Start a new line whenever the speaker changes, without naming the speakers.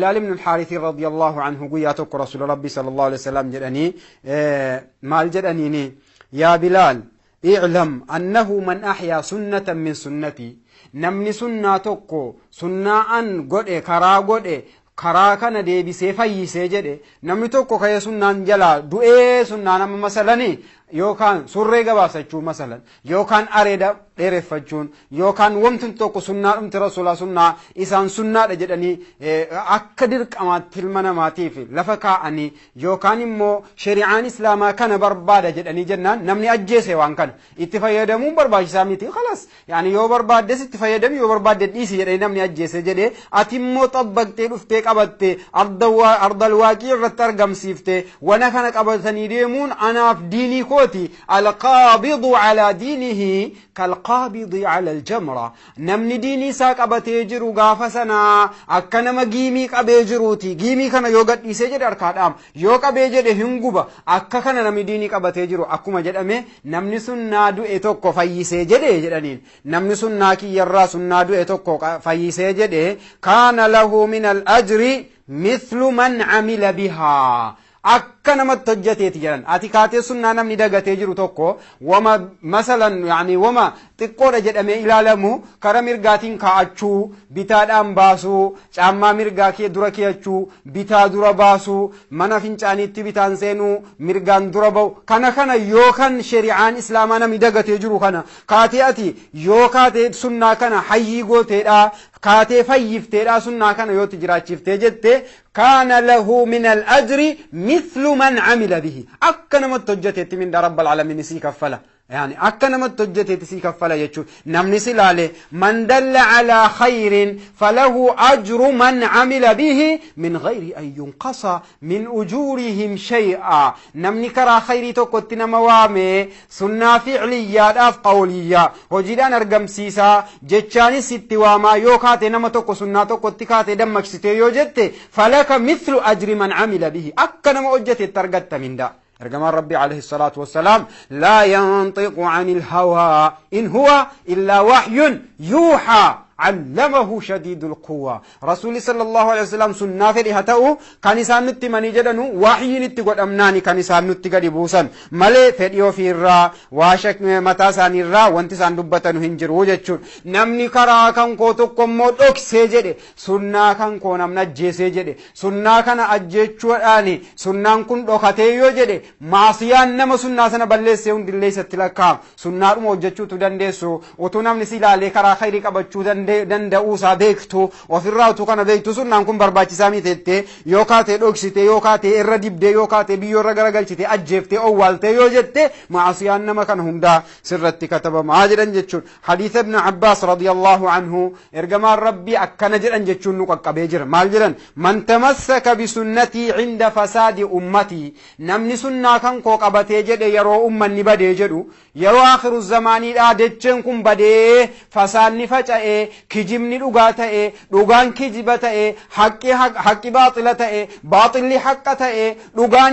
Bilaal ibn al-Haarithii radiyallahu anhu guyyaa tokko Rasuula Rabbii sallallahu alaihi wasallam jedhanii, maal jedhaniini? Yaa Bilaal, i'lam annahu man ahyaa sunnatan min sunnatii, namni sunnaa tokko, sunnaa an godhe, karaa godhe, karaa kana deebisee fayyisee jedhe, namni tokko ka'ee sunnaan jalaa du'ee, sunnaan amma masalanii yookaan surree gabaabsachuu masalan, yookaan areeda dheereffachuun, yookaan wanti tokko sunnaa dhumti Rasuulaa, sunnaa isaan sunnaadha jedhanii akka dirqamaatti ilma namaatiif lafa kaa'anii, yookaan immoo shari'aan Islaamaa kana barbaada jedhanii jennaan, namni ajjeese waan kana itti fayyadamuun barbaachisaa miti, khalas, yaani yoo barbaaddes itti fayyadami, yoo barbaadde dhiisi jedhanii, namni ajjeese jedhee, ati immoo xabbaqtee dhuftee qabatte, ardal waaqii irratti argamsiifte, wana kana qabatanii deemuun anaaf diinii kooti. Alqaabidu calaa diinihi kalqaabidi cala aljamra, namni diinii isaa qabatee jiru gaafa sanaa akka nama giimii qabee jiruuti. Giimii kana yoo gadhiisee jedhe harkaa dhaama, yoo qabee jedhe hin guba. Akka kana namni diinii qabatee jiru, akkuma jedhame, namni sunnaa du'e tokko fayyisee jedhe jedhaniin, namni sunnaa kiyyarraa sunnaa du'e tokko fayyisee jedhe, kaana lahu min al-ajri mithlu man camila bihaa, akka namatti hojjeteeti jedhan. Ati kaatee sunnaa namni dagatee jiru tokko, wama masalan, yani wama xiqqoodha jedhamee ilaalamu, kara mirgaatiin kaa'achuu, bitaadhaan baasuu, caammaa mirgaa kee dura keeyachuu, bitaa dura baasuu, mana fincaaniitti bitaan seenuu, mirgaan dura ba'u, kana kana yookaan shari'aan Islaamaa namni dagatee jiru kana kaatee, ati yoo kaatee sunnaa kana hayyii gooteedha, kaatee fayyifteedha, sunnaa kana yootti jiraachiftee jette, kaana lahu min al-ajri mithlu man camila bihi, akka namatti hojjeteetti mindaa Rabbal Alamin sii kaffala. Yani akka namatti hojjeteetti sii kaffala jechuun namni si ilaale, man dalla calaa khayrin falahu ajru man camila bihi min gayri an yunqasa min ujuurihim shay'a. Namni karaa khayrii tokkotti nama waame, sunnaa ficliyyaadhaaf qawliyyaa, hojiidhaan argamsiisaa, jechaanis itti waamaa, yoo kaate nama tokko sunnaa tokkotti kaate dammaqsitee yoo jette, falaka mithlu ajri man camila bihi, akka nama hojjetetti argatta mindaa. Ergamaan Rabbii alayhi salaatu wassalaam, laa yanxiqu ani ilhawaa in huwa illaa waxyun yuuxaa, allamahu shadiidul quwwaa. Rasuulli sallallahu alaihi wasallam sunnaa fedhe haa ta'u, kan isaan nutti himanii jedhanu waxyiin itti godhamnaani kan isaan nutti gadi buusan malee, fedhii ofiirraa waa mataa isaaniirraa wanti isaan dubbatanu hin jiru jechuudha. Namni karaa kan koo tokko immoo dhoksee jedhe, sunnaa kan koo namni ajjeesee jedhe, sunnaa kana ajjeechuudhaani sunnaan kun dhokatee yoo jedhe, maasiyaan nama sunnaa sana balleessee hundillee isatti lakkaa'ama. Sunnaadhuma hojjechuutu dandeessu, utuu namni si ilaalee karaa khayrii qabachuu danda'uusaa beektu, ofirraa utuu kana beektu, sunnaan kun barbaachisaa miti jettee yoo kaatee dhoksite, yoo kaatee irra dibdee, yoo kaatee biyyoo irra garagalchite, ajjeeftee owwaaltee yoo jette, maasiyaan nama kana hundaa sirratti katabamaa jedhan jechuun. Hadiisa Ibn Abbaas radiyallahu anhu, ergamaan Rabbii akkana jedhan jechuun nu qaqqabee jira. Maal jedhan? Man tamassaka bisunnatii cinda fasaadi ummatii, namni sunnaa kan koo qabatee jedhe yeroo ummanni badee jedhu, yeroo akhiru zamaaniidhaa decheen kun badee, fasaanni faca'ee, kijibni dhugaa ta'e, dhugaan kijiba ta'e, haqqi baaxila ta'e, baaxilli haqqa ta'e, dhugaan